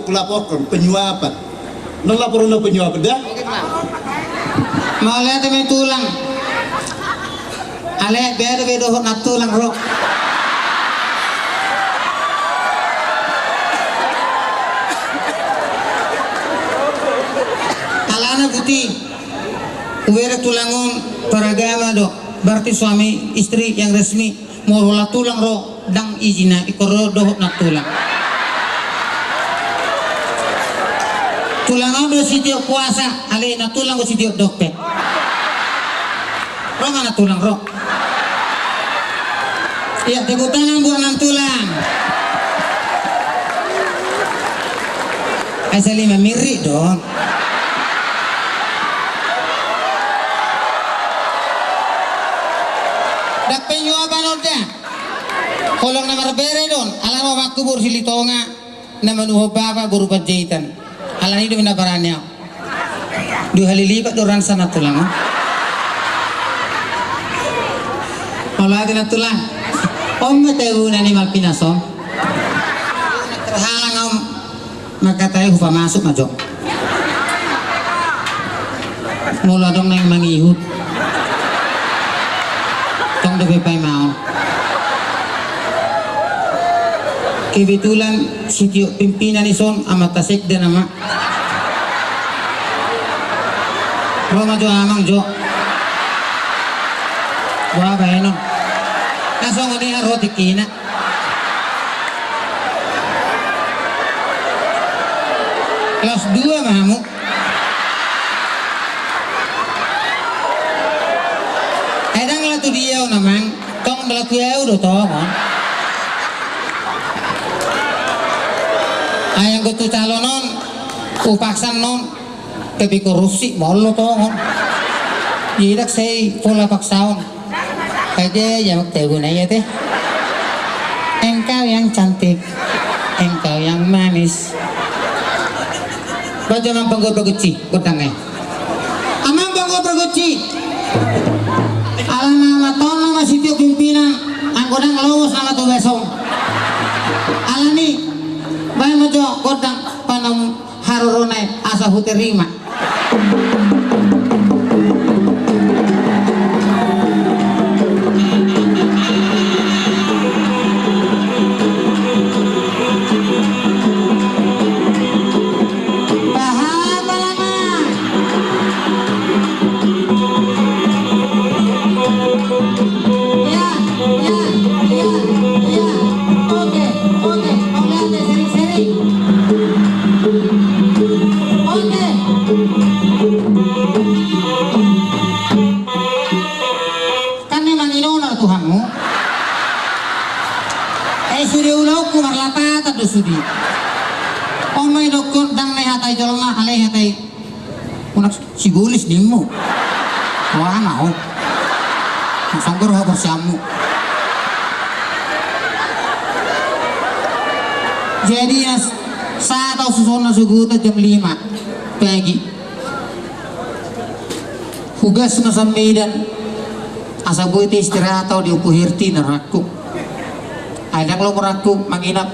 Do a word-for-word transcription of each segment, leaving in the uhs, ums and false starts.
Kulaporhon penyuapan. Nang laporan na penyuapan da. Mauliate ma tulang. Ale, beda be dohot nantulang ro. Alana boti. Hubereng tulang on paragama do. Berarti suami istri yang resmi. Molo nantulang ro, ndang izin na ingkon ro dohot nantulang. Tulang on do sitiop puasa, ale nantulang do sitiop dompet. Ro ma nantulang ro. Ia, tepuk tangan buat nantulang. Ai sali mamirri do. Ndang penyuapan on da. Holong na marbere do on, ala ro omakku boru Silitonga, na manuhon bapa boru Panjaitan. Alani do na barani au. Dua hali lipat do ransa nantulang on. Mauliate nantulang. On ma tauna ni Malvinas on. Terhalang au. Mangkatai hupamasuk ma jo. Molo adong naeng mangihut. Tong dope paimaon. Kebetulan sitiop pimpinan i son amanta sekda nama. Ro ma jo amang jo. Boha baenon. Na songon i ro tingkina. Kelas dua ma hamu. Ai ndang laho tu dia on amang, tong laho tu au do tong on. Ai anggo tu calon on, hupaksa non. Tapi korupsi molo tong on. Idak sai pola paksaon. Aja ya mak tahu na ya teh. Engkau yang cantik, engkau yang manis. Baca amang panggo paguci, godang eh. Amang panggo paguci. Alana matono masih tiup pimpinan, anggodang lowos nama tu besong. Alani, bae majo godang panam. Haroro nai asa huterima. Paham ma? Ya, ya, ya, ya. Oke, oke. Oke, oke, sering, sering. Oke. Kan memang inona Tuhanmu. Eh, sude ulaonku marlapatan do sude. On ma idokkon ndang na ihatai jolma, alai ihatai. Unang sibolis nimmu. Wah, mau. Songgar habar siammu. Jadi, ya, saat au susona subuta jam lima pagi. Hugas ma sambidan. Asa boi istirahat au di Ompu Herti na rohangku. Ai ndang lomo rohangku manginap.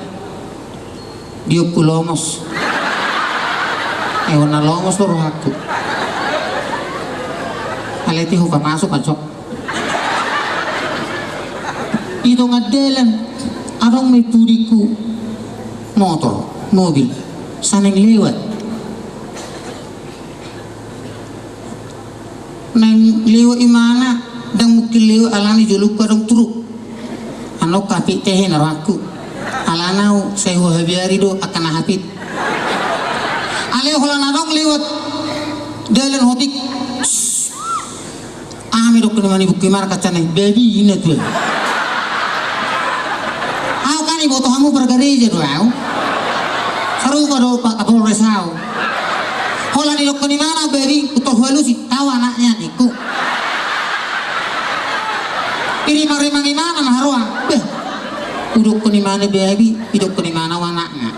Di Ompu Lomos. Eh, ona Lomos do rohangku. Alai ti hupamasuk ma jo. Di tonga dalan adong ma i pudingku motor, mobil, sai naeng lewat. Naeng lewat imana, ndang mungkin lewat alani jolongku adong truk. Annon hapit tehe na rohangku. Alana au sai huhabiari do angka na hapit. Alai holan adong lewat dalan hotik. Aha ma idokkon imana, ibukkon imana kancana i, babi ninna tu au. Au kan iboto hamu pargareja do au. Sarupa do Pak Kapolres au. Holan idokkon imana babi, hutor hualusi, tahu anaknya ningku. Irimang-rimang imana ma haroa. Beh. Hudokkon imana babi, idokkon imana au anakna.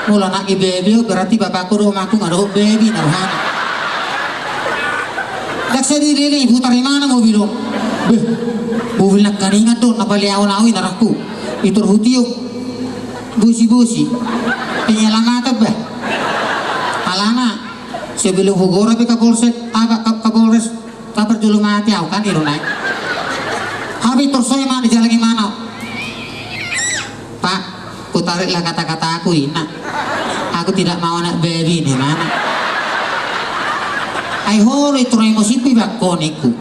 Molo anak i babi, berarti bapakku do omakku nga dohot babi na rohana. Ndang sai dilele, hutar imana mobil on. Beh, mobil nangkaningan do na paliaon au i na rohangku. Itor hutiop. Bosi-bosi. Penyelamatan bah. Alana sebelum hugora pe Kapolsek, apa, Ka-, Kapolres, kabar jolo mati au kan, i do nai. Hape tor so ima dijalangi, mana? Pak, kutariklah kata-kataku, inna. Aku tidak mau anak babi, ninna. Ai ho do i, tor emosi pe bakko, ningku.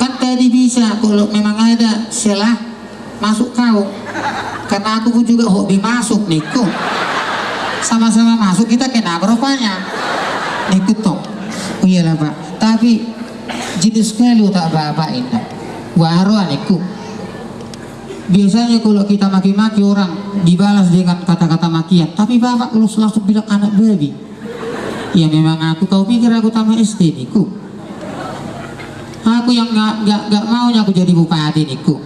Kan tadi bisa kalau memang ada celah masuk kau. Karena aku pun juga hobi masuk, ningku. Sama-sama masuk kita, kenapa rupanya? Ningku tong. Oh iyalah, Pak. Tapi jenis sekali otak Bapak, inna. Waro, ningku. Biasanya kalau kita maki-maki orang dibalas dengan kata-kata makian, tapi Bapak los-, langsung bilang anak babi. Ya memang aku, kau pikir aku tamat S D, ningku. Aku yang nggak, nggak, nggak maunya aku jadi bupati, ningku.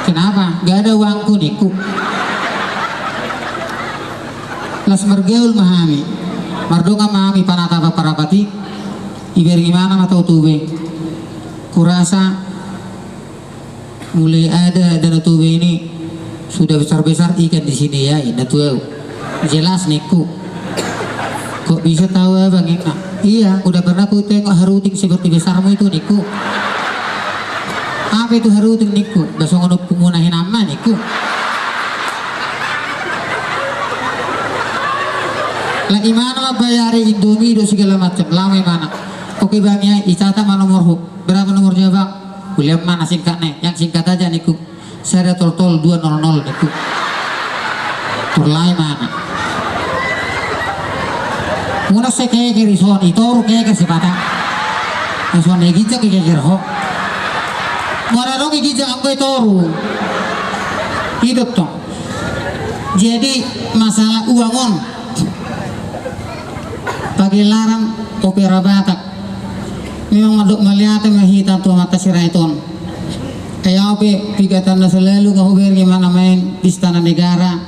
Kenapa? Nggak ada uangku, ningku. Las margaul ma hami. Mardongan ma hami panatapan parapati. Ibereng imana ma tau tu be. Kurasa mulai ada Danau Toba ini, sudah besar-besar ikan di sini ya, inna tu au. Jelas, ningku. Kok bisa tahu, Abang, inna? Iya, udah pernah ku tengok haruting seperti besarmu itu, ningku. Apa itu haruting, ningku? Bah songon ompungmuna hinan ma, ningku. Lah imana ma bayari Indomie do segala macam, lama imana. Oke Bang ya, icatat ma nomorhu. Berapa nomornya, Bang? Kuliah mana singkatnya? Yang singkat aja, ningku. Sada tol tol dua nol nol, ningku. Tor lae mana? Muna se keker i son, i toru keker si patang. Son i ginjang keker ho. Mora dong i ginjang anggo i toru. I do tong. Jadi masalah uang on. Pagelaran opera Batak. Memang mandok mauliate ma hita tu Amanta Sirait on. Ai au pe pigatanna selalu nga hubereng imana main di Istana Negara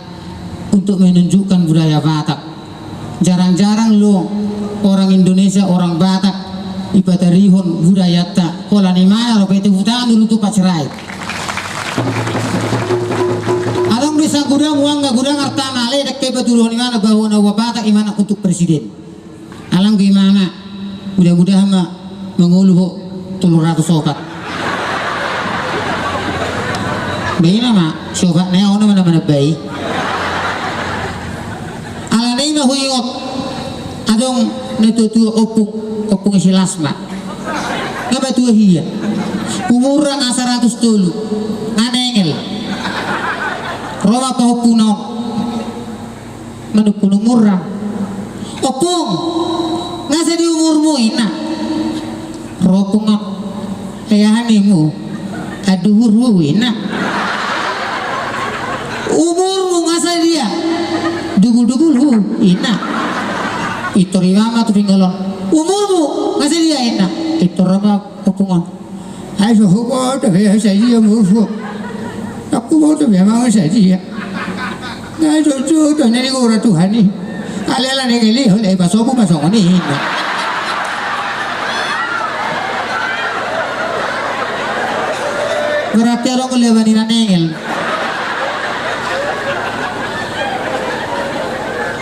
untuk menunjukkan budaya Batak. Jarang-jarang lo orang Indonesia, orang Batak dipatarihon budayanta. Holan imana ro pe tepuk tangan dulu tu Pak Sirait. Adong do i sagudang uang, nga godang artana, alai dengke patuluhon imana bahwa na uang Batak imana untuk presiden. Alangku imana, mudah-mudahan ma mangolu ho tolu ratus opat. Baina ma, siopat na on ma na manambai. Alana i ma huingot, adong na tua-tua, ompung, ompung si Lasma. Nga matua hia. Umurna nga saratus tolu. Nga nengel. Ro ma pahompungna on. Manungkun umurna. Ompung, nga sadia umurmu, inna. Ro ompung on. Ai aha ninmu? Anduhurhu, inna. Umurmu nga sadia? Dugul-dugulhu, inna. Pintor imana ma tu pinggol on. Umurmu nga sadia, inna. Pintor ma ompung on. Ai so huboto be sadia umurhu. Ndang huboto be amang sadia. Nga jotjot do na nigora Tuhan i. Alai ala na nengel i, holan i pasobu ma songon i, inna. Berarti adong leban ni na nengel.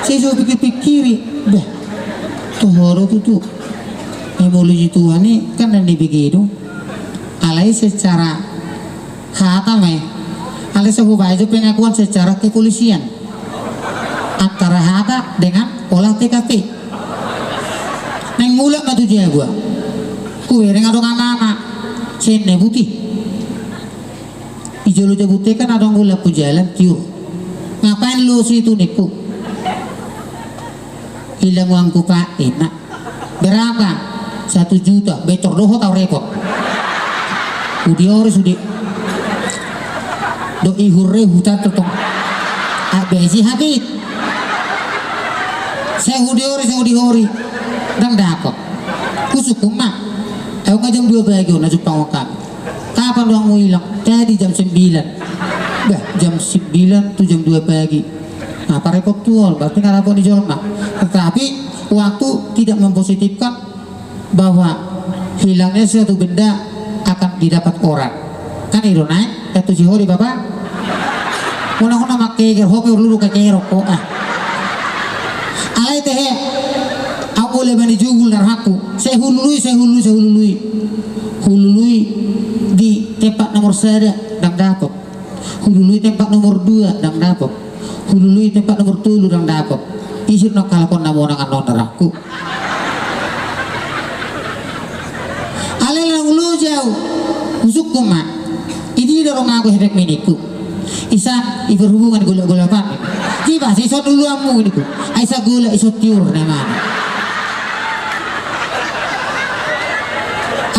Sai so pikir-pikiri, bah, toho do tutu. Ai molo di Tuhan i kan na nibege do. Alai secara hata ma i. Alai so hubaen jo pengakuan secara kepolisian. Antara hata dengan olah T K P. Naeng mulak ma tu jabu au. Hubereng adong anak-anak. Senne buti. Di jolo jabu te kan adong lampu jalan tiur. Ngapain lo situ, ningku. Hilang uangku, Pak, inna. Berapa? Satu juta. Pintor dohot au repot. Hudiori sude. Dohot ihur re huta totong. Abisi habit. Sai hudiori, sai hudiori. Ndang dapot. Husungkun ma. Au nga jam dua pagi on na jumpang hami. Kapan uangmu hilang? Tadi jam sembilan. Bah, jam sembilan tu jam dua pagi. Nga parepot tu on, berarti nga dapot ni jolma. Tetapi waktu tidak mempositifkan bahwa hilangnya suatu benda akan didapat orang. Kan i do nai, kan tu si hori bapa. Hona-hona mangkeker, ho pe urlulu keker ho, ah. Alai tehe, au molo bani jugul na rohangku, sai hulului, sai hulului, sai hulului. Hulului di tempat nomor sada, ndang dapot. Hulului tempat nomor dua, ndang dapot. Hulului tempat nomor tolu, ndang dapot. Ise do na angka halak on na monang annon na rohangku? Alai unang loja au. Husungkun ma. Idia do rohangku, hepeng ma ningku. Isa, i berhubungan golap-golapan. Jadi bah, ison dulu amu ningku. Ai isa golap, ison tiur na mana.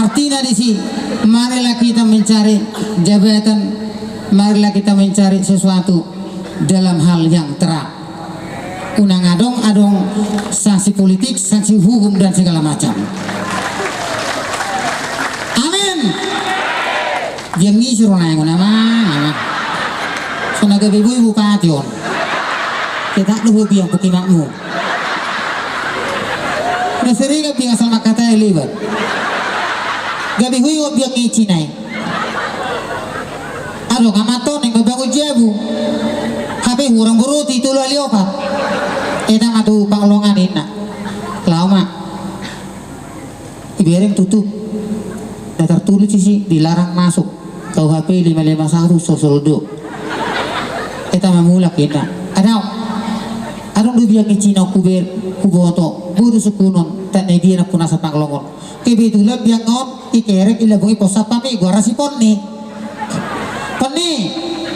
Artina disi, marilah kita mencari jabatan, marilah kita mencari sesuatu dalam hal yang terang. Unang adong-adong sanksi politik, sanksi hukum, dan segala macam. Amin. Biang ni siro naeng on, amang, amang. So na gabe boi bupati on. Kita do ho biang puki makmu. Na sering biang asal makatai lebat. Gabe hui ho biang ni Cina i. Adong amanta on naeng mambangun jabu. Hape hurang boroti tolu hali opat. Eda ma tu panglongan inna. Laho ma. Ibereng tutup. Na tartulis isi dilarang masuk. K U H P lima lima satu so soldo. Eda ma mulak inna. Adong. Adong do biang ni Cina on huber, huboto. Boi do sungkunon. Tanda dia na punasa panglongan. Kebetulan biang on. Ikerek i labung i pos satpam i, goarna si Ponni. Ponni,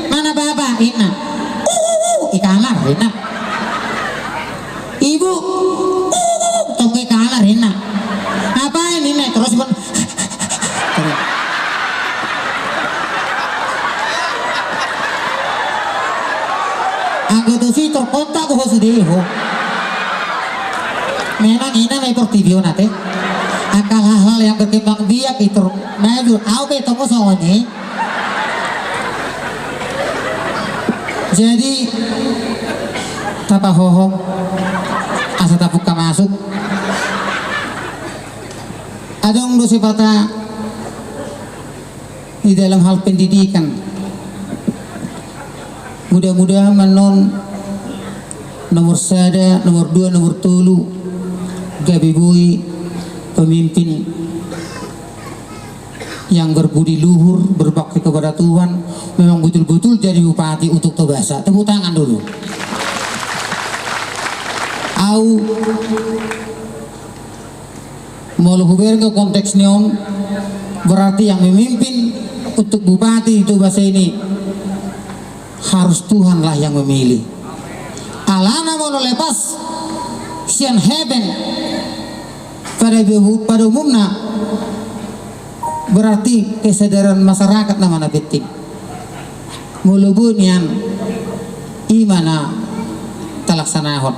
mana baba? Inna. Uh, uh, uh, i kamar, inna. Ibu, uh, uh, uh, tong i kamar, inna. Ngapain, inna? Terus si Ponni. Anggo tusi terkontak ho sude ho. Memang inna ma i portibi on ate. Angka hal-hal yang berkembang biak itu maju, au pe tong songon i. Jadi tapahohom asa tapungka masuk. Adong do sipata di dalam hal pendidikan. Mudah-mudahan ma annon nomor sada, nomor dua, nomor tolu gabe boi pemimpin yang berbudi luhur, berbakti kepada Tuhan, memang betul-betul jadi bupati untuk Tobasa. Tepuk tangan dulu. Au Molo hubereng konteks ni on, berarti yang memimpin untuk bupati di Tobasa ini harus Tuhanlah yang memilih. Alana molo lepas sian hepeng pada, pada umumna, berarti kesadaran masyarakat nama na penting. Molo boi nian, i ma na talaksanahon.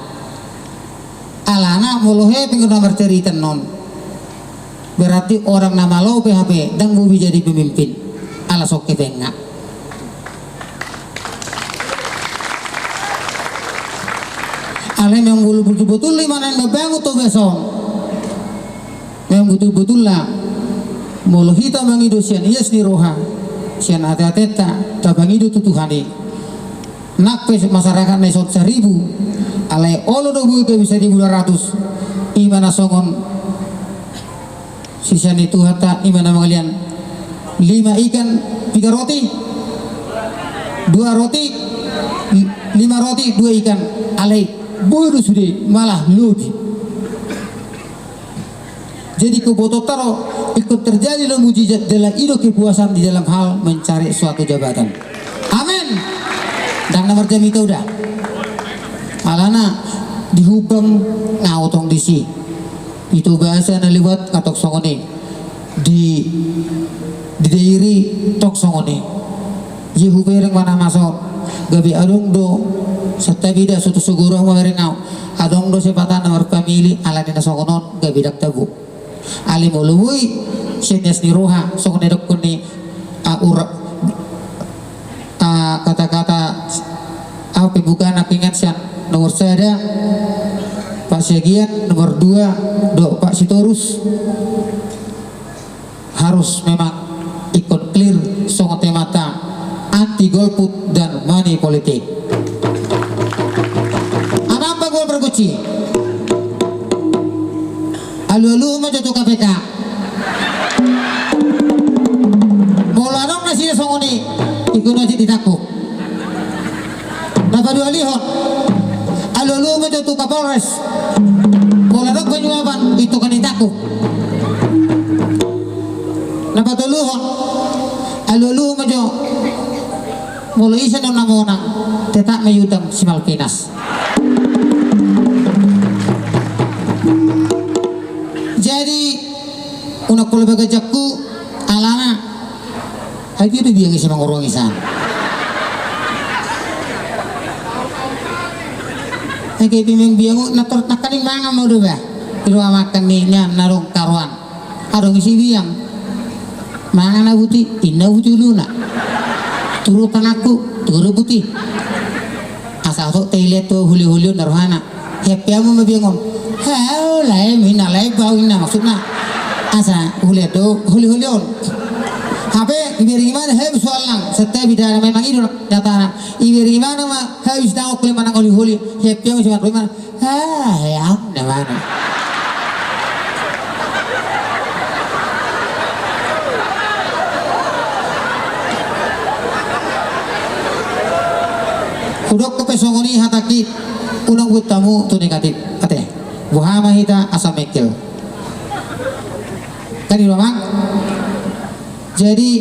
Alana molo hepeng do na marcarita annon, berarti orang na malo pe hape ndang boi jadi pemimpin. Ala songon hepengna. Alai memang molo betul-betul i ma na mambangun Tobasa on. Memang betul-betul lah, molo hita mangido sian ias ni roha, sian ate-atenta, tapangido tu Tuhan i. Nang pe masyarakat na dison saribu, alai olo do boi gabe saribu dua ratus. I ma na songon sisea ni Tuhanta, i ma na mangalian lima ikan, piga roti, dua roti, lima roti, dua ikan, alai boi do sude, malah lobi. Jadi kebototan do, ingkon terjadi do mujizat dalam i do kepuasan di dalam hal mencari suatu jabatan. Amin. Ndang na marjamita uda. Alana di Humbang nga tong disi. Di Tobasa na liwat nga tong songon i. Di, di Dairi tong songon i. Jadi hubereng ma na masa on. Gabe adong do, santabi da, sotu soguru ma bereng au. Adong do sipata na marpamili, ala ni na songon on, gabe ndang tabo. Alai molo boi sian ias ni roha, songon na didokkon ni, ah, ura-, ah, kata-kata, ah, pembukaan na inget sian nomor sada, Pak Siagian, nomor dua, do Pak Sitorus. Harus memang ingkon clear songon temata anti golput dan money politik. Amang Pagual Pargonsi. Alualuhon ma jo tu K P K. Molo adong nasida songon i, ingkon otik ditangkup. Na paduahalihon, alualuhon ma jo tu Kapolres. Molo adong panyuapan, ingkon ditangkup. Na patoluhon, alualuhon ma jo, molo ise na monang, tetap ma iutang si Malvinas. Jadi, unang pola bagajangku, alana, ai dia do biang ise mangorong isan. Ai dia biang, biang, na tor, nangkaning mangan ma do bah. Di ruang makan ni, nian, na dong karoan. Adong isi biang. Mangan na buti, inna buti uluna. Turu panganku, turu buti. Asa otik tailet tu huli-huli on na rohana. Happy amu ma biang on. Hau, lae, mina, lae, bau, inna maksudna. Asa, huli do, huli-huli on. Hape, iberi imana, hau, soal lang. Setiap bidana memang ido, datana. Iberi imana ma, hau, sedang aku lima nang huli-huli. Happy amu, cuma imana. Ah, ya, na mana? Hudok pe songon i hatangki, unang buat hamu tu negatif. Ate, boha ma hita asa mengkel. Kan i do, Amang? Jadi,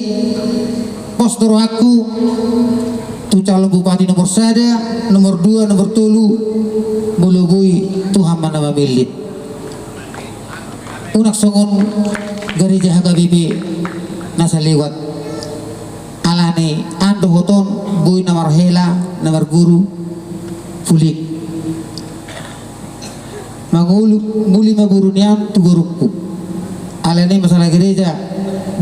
pos do rohangku tu calon bupati nomor sada, nomor dua, nomor tolu, molo boi Tuhan ma na mamillit. Unang songon gareja H K B P na salewat. Alani an dohot on boi na marhela, na marguru, pulik. Mangolu, muli ma boru nian tu borungku. Alani masalah gareja,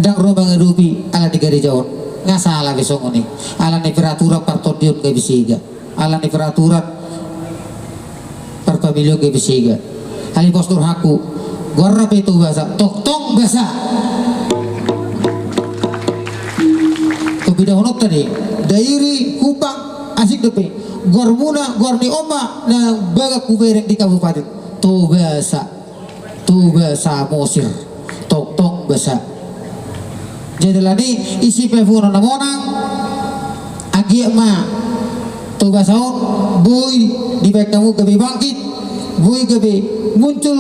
ndang ro mangadopi alani gareja on. Nga sala be songon i. Alani peraturan partondion gabe sega. Alani peraturan parpamilion gabe sega. Alai pos do rohangku. Goarna pe Tobasa. Tongtong basa. Pembedahononta do i. Dairi, Kupang, asing dope. Goarmuna, goar ni on ma na bagak hubereng di kabupaten. Tobasa. Toba Samosir. Tongtong basa. Jadi alani i, ise pe hamu na monang, anggiat ma Tobasa on boi dibaen hamu gabe bangkit, boi gabe muncul,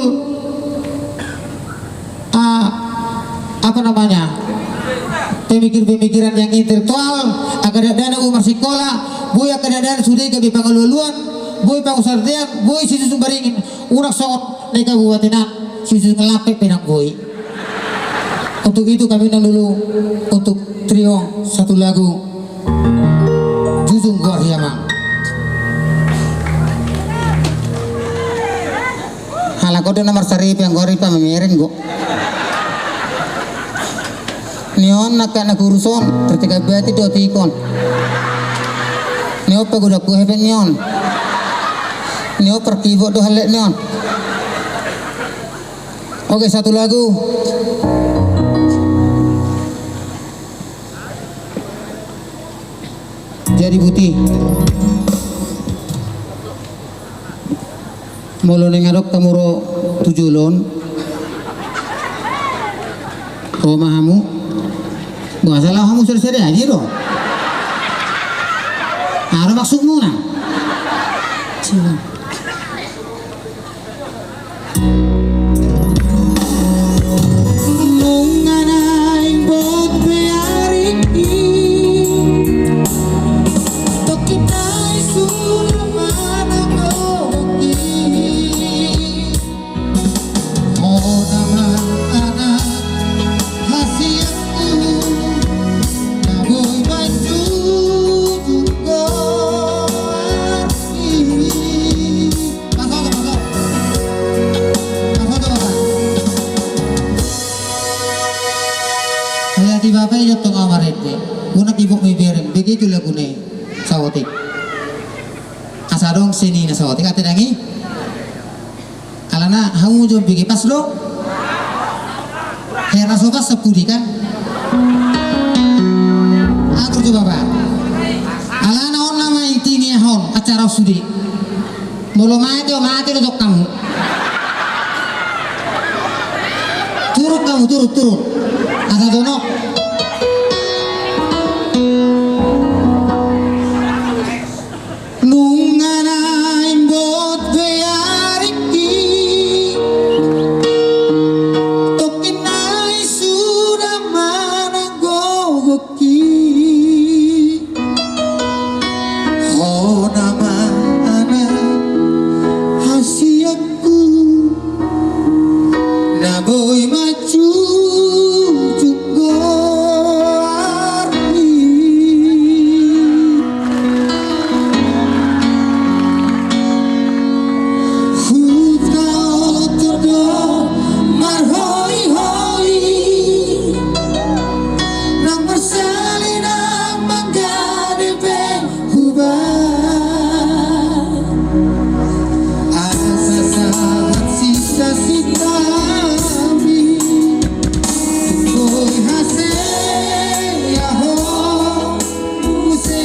ah, apa namanya, pemikir-pemikiran yang intelektual, angka dakdanak boi marsikola, boi angka dakdanak sude gabe pangalualuan, boi pangusadean, boi sijujung baringin, unang songon na di kabupaten an, sijujung lampet pe ndang boi. Untuk itu kami undang dulu untuk trio satu lagu, Jujung Goar Hiamang. Halak on do na marsaripe, anggo ari pamamereng do. Ni on angka na kurus on, tercekat bati do tikon. Ni on pagodangku hepeng ni on. Ni on parkibot do hallet ni on. Oke, satu lagu. Jadi buti. Molo naeng adong hamu ro tu jolo on, ro ma hamu. Boasa laho hamu sada-sada aja do. Aha do maksudmuna? Nunga naeng bot pe ari i, tongkin na i suda manang obat i. Hona ma anak hasianku, na boi manjujung goar i. Pasoto, pasoto. Pasoto, Bapak. Hati-hati Bapak, i do tong au marende. Unang ibot ma ibereng, begitu laguna i. Saotik. Asa adong seni na saotik, ate dang i? Alana hamu jo bege pas do. Hera so pas sapudi kan. Atur jo Bapak. Alana on nama inti ni aha on, acara on sude. Molo mate, o mate do tong hamu. Kamu turun, turun. Asa dono. Nunga naeng bot be ariki, tongkin nai suda manang gogo Hona ma anak hasianku, na boi manjujung goarmi. Hutaoto do marhoihoi, nang marsali nang manggade pe huba. Asa sahat sitasitami, boi hasea ho muse.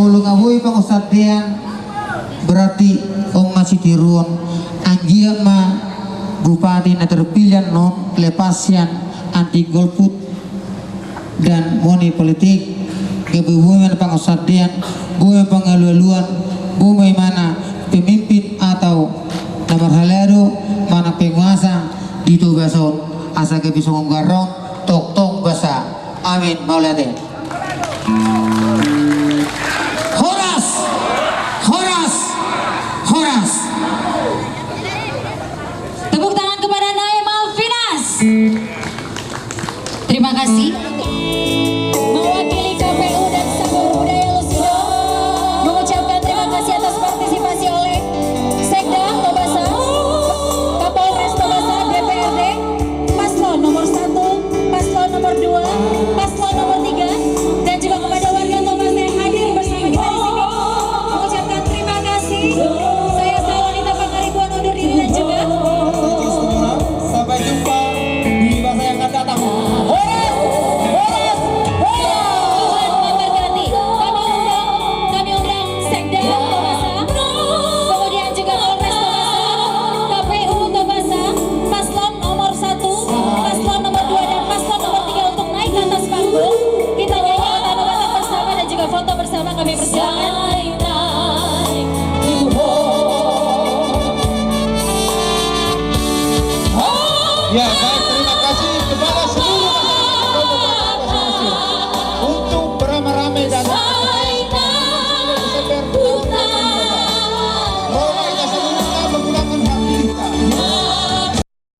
Molo nga boi pangunsandean, berarti on ma sitiruon. Anggiat ma bupati na terpilih annon lepas sian anti golput dan money politik. Gabe boi ma na pangunsandean, boi ma pangalualuan, boi ma imana pemimpin atau na marhalado manang penguasa di Toba on, asa gabe songon garon tongtong basa. Amin. Mauliate. Horas! Horas! Horas! Tepuk tangan kepada Nae Malvinas. Terima kasih. Mewakili K P U dan Sanggar Budaya Lusido mengucapkan terima kasih atas partisipasi oleh Sekda Tobasa, Kapolres Tobasa, D P R D, Paslon nomor satu, Paslon nomor dua, Paslon nomor tiga, dan juga kepada warga Tobasa yang hadir bersama kita di sini. Mengucapkan terima kasih. Saya Salonita Pangaribuan undur diri dan juga sampai jumpa di masa yang akan datang. Horas, horas, horas. Tuhan memberkati. Kami undang, kami undang Sekda Tobasa, kemudian juga Polres Tobasa, K P U Tobasa, Paslon nomor satu, Paslon nomor dua, dan Paslon nomor tiga untuk naik ke atas panggung. Kita nyanyi Otak Otak bersama dan juga foto bersama, kami persilakan. Ya,